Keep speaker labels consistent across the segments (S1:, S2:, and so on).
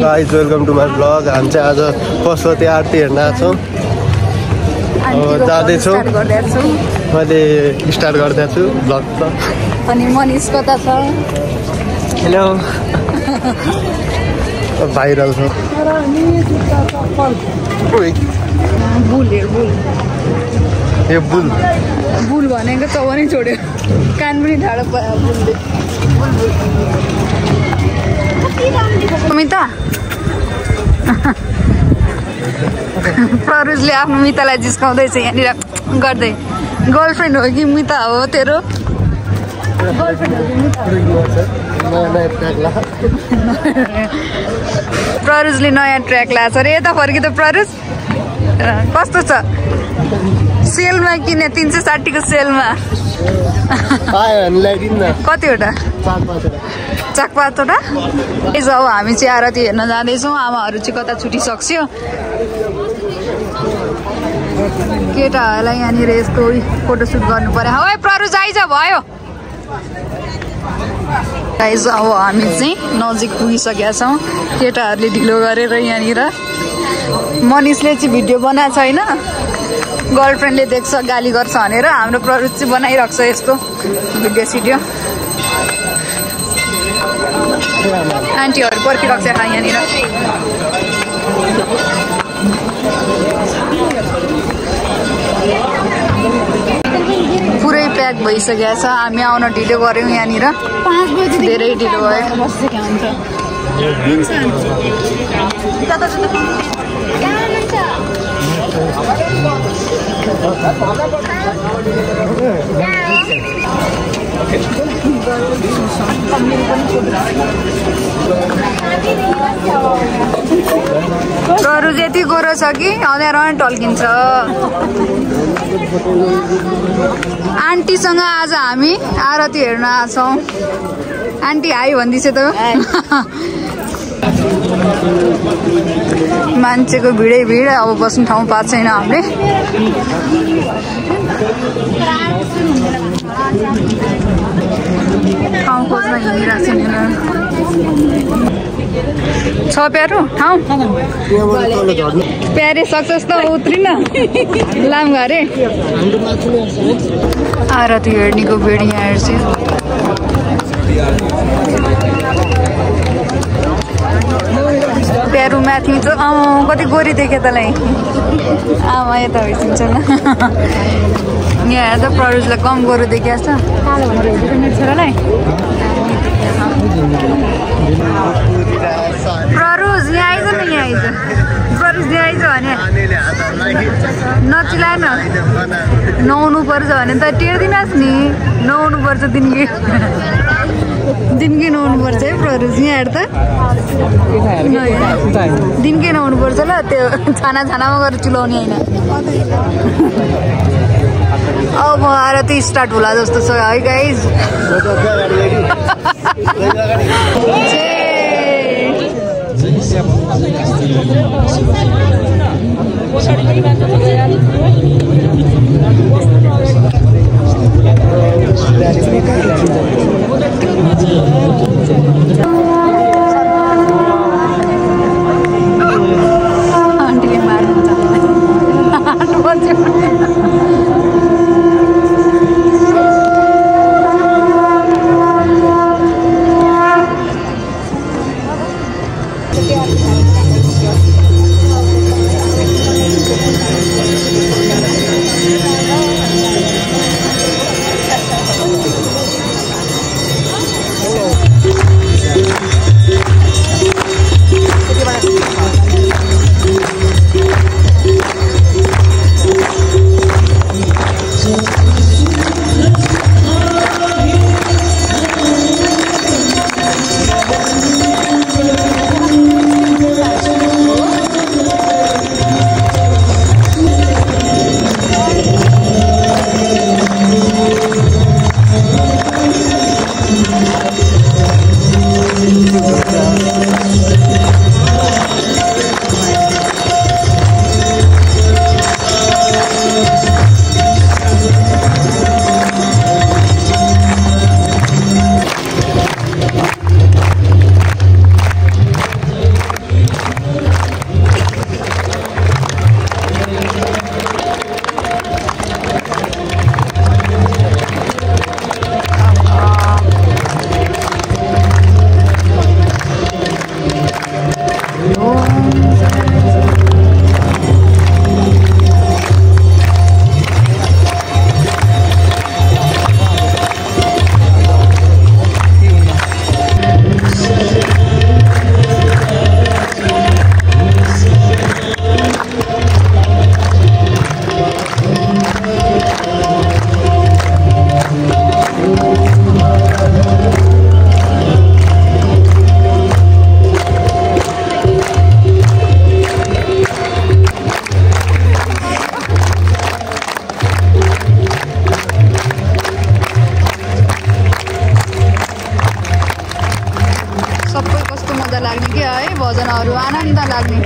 S1: Guys welcome to my blog. हामी चाहिँ आज पशुपति आरती हेर्न आएको छौँ। जाँदैछौँ, मैले स्टार्ट गर्दैछु छु ब्लग।
S2: अनि मनिष कता छ?
S1: हेलो भाइरल छ।
S2: बुल
S1: यो बुल
S2: भनेको चौबनै छोड्यो, कान पनि ढाडो बुलले। मिता प्ररुजले आफ्नो मितालाई जिस्काउँदैछ यहाँनिर गर्दै। गर्लफ्रेन्ड हो कि मिता हो तेरो? प्ररुजले नयाँ ट्र्याक ल्याएको छ अरे। यता फर्की त प्ररुज कस्तो छ? सेलमा किने 360 को सेलमा। कतिवटा? 4-5वटा। अब हामी चाहिँ आरती हेर्न जाँदैछौँ। आमाहरू चाहिँ कता छुटिसक्यो। केटाहरूलाई यहाँनिर यस्तो फोटोसुट गर्नु पर्यो। है प्ररुज आइज भयो। गाइज अब हामी चाहिँ नजिक पुगिसकेका छौँ। केटाहरूले ढिलो गरेर यहाँनिर मनिषले चाहिँ भिडियो बनाएको छैन, गर्लफ्रेन्डले देख्छ गाली गर्छ भनेर हाम्रो प्ररुज चाहिँ बनाइरहेको छ यस्तो भिडियो सिडियो। आन्टीहरू पर्खिरहेको छ यहाँनिर। पुरै प्याक भइसकेको छ। हामी आउन ढिलो गऱ्यौँ यहाँनिर, 5 बजी धेरै ढिलो भयो। प्ररुज यति गोरो छ कि अँध्यारो टल्किन्छ। आन्टीसँग आज हामी आरती हेर्न आछौँ। आन्टी हाई भन्दैछ त। मान्छेको भिडै भिड। अब बस्ने ठाउँ पाएको छैन हामीले। ठाउँ खोज्न हिँडिरहेको छ प्यारो ठाउँ। प्यारे सक्सेस त उत्रिन लामघारे। आरती हेर्नेको भिड यहाँ हेर्छु। प्यारो माथि छ। कति गोरी देखेँ तँलाई। आमा यता भइदिन्छ ल। यहाँ हेर्दा प्ररुजलाई कम गोरु देखिएको छ। कालो भनेर हेरेको मेरो छोरालाई। प्ररुज यहाँ आइज न, यहाँ आइज। प्ररुज यहाँ आइज भने नचिलाएन। नुहाउनु पर्छ भने त टेर्दिनस् नि। नुहाउनु पर्छ दिनकै नुहाउनु पर्छ है प्ररुज। यहाँ हेर्दा दिनकै नुहाउनु पर्छ ल। त्यो छानामा गएर चुलाउने होइन। अब आरती स्टार्ट होला जस्तो छ है गाइज। आन्टीले मार्नुहुन्छ। बरु आनन्द लाग्ने।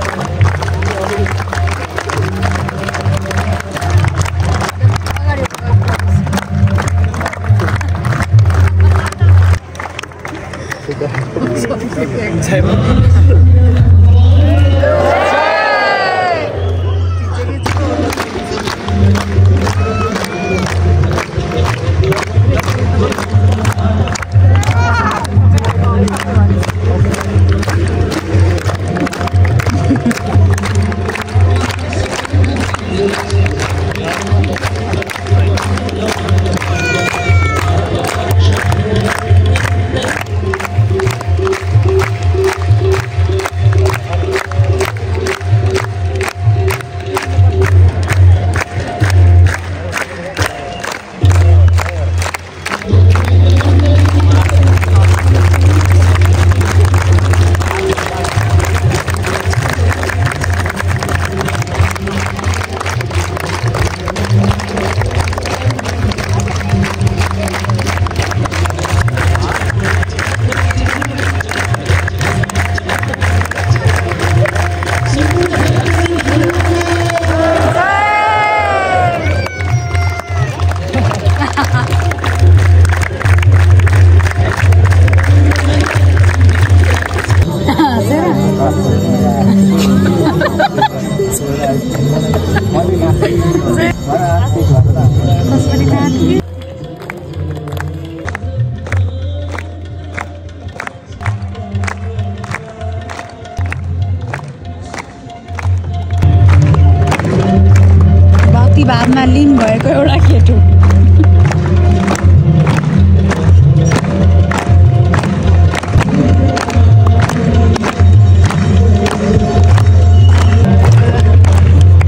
S2: भक्तिभावमा लीन भएको एउटा केटो।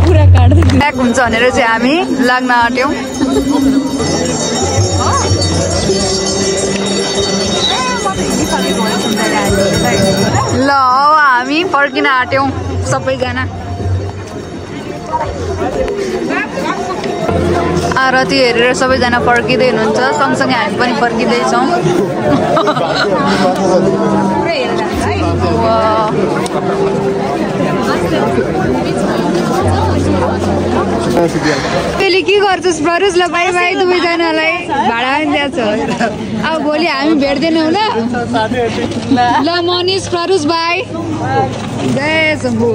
S2: पुरा काट्दै ब्याक हुन्छ भनेर चाहिँ हामी लाग्न आँट्यौँ। ल हामी फर्किन आँट्यौँ सबैजना। आरती हेरेर सबैजना फर्किँदै हुनुहुन्छ, सँगसँगै हामी पनि फर्किँदैछौँ। तैँले के गर्छस् प्ररुष? ल बाई बाई दुवैजनालाई भाडा पनि दिएको छ। अब भोलि हामी भेट्दैनौँ ल। ल मनिष प्ररुष बाई। जय शम्भु।